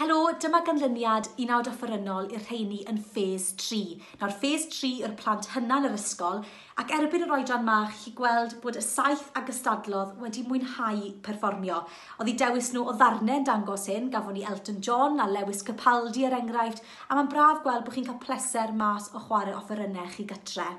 Helo, dyma ganlyniad unawd offerynnol i'r rheini yn Phase 3. Nawr, Phase 3 yw'r plant hyna yn yr ysgol, ac erbyn yr oedran 'ma, chi'n gweld bod y 7 a gystadlodd wedi mwynhau perfformio. Oedd eu dewis nhw o ddarnau yn dangos hyn, gafon ni Elton John a Lewis Capaldi er enghraifft, a mae'n braf gweld bod chi'n cael pleser mas o chwarae offerynnau chi gytre.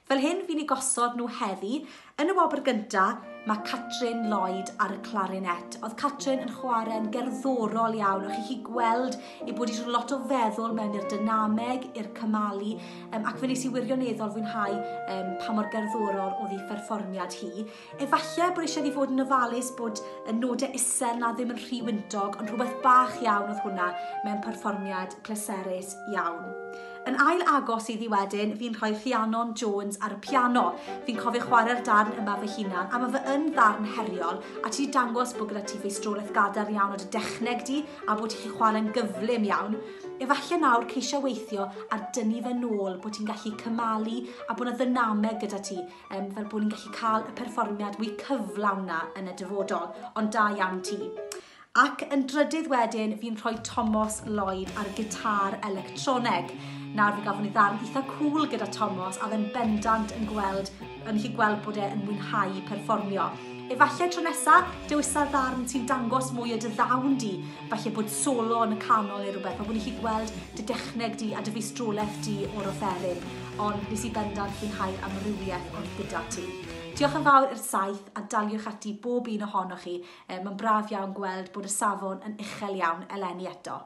Fel hyn fi'n ei gosod nhw heddi. Yn y wobr gynta, mae Catrin Lloyd ar y clarinet. Oedd Catrin yn chwarae'n gerddorol iawn, o'ch chi gweld ei bod wedi rhoi lot o feddwl mewn i'r dynameg, i'r cymalu, ac fe nes i wirioneddol fwynhau pa mor gerddorol oedd ei pherfformiad hi. Efallai bod eisiau iddi fod yn ofalus bod y nodau isel na ddim yn rhy wyntog, ond rhywbeth bach iawn oedd hwnna mewn perfformiad pleserus iawn. Yn ail agos iddi wedyn, fi'n rhoi Rhiannon Jones ar y piano. Fi'n cofio chwarae'r darn yma fy hunan, a mae fe yn ddarn heriol, a ti 'di dangos bod gyda ti feistrolaeth gadarn iawn o dy dechneg di, a bod ti'n chwarae'n gyflym iawn. Efallai nawr ceisio weithio ar dynnu fe nôl, bod ti'n gallu cymalu a bod 'na ddynameg gyda ti, fel bod ni'n gallu cael y perfformiad mwy cyflawn 'na yn y dyfodol. Ond da iawn ti. Ac yn drydydd wedyn, fi'n rhoi Tomos Lloyd ar gitar electroneg. Nawr fe gafon ni ddarn eitha cool gyda Tomos, a fe'n bendant yn gweld, yn chi gweld bod e yn mwynhau perfformio. Efallai tro nesa, dewisa ddarn sy'n dangos mwy o dy ddawn di, falle bod solo yn y canol neu rhywbeth, fel bod ni'n gallu gweld dy dechneg di a dy feistrolaeth di o'r offeryn. Ond nes i bendant fwynhau'r amrywiaeth oedd gyda ti. Diolch yn fawr i'r 7 a daliwch ati bob un ohonoch chi. Mae'n braf iawn gweld bod y safon yn uchel iawn eleni eto.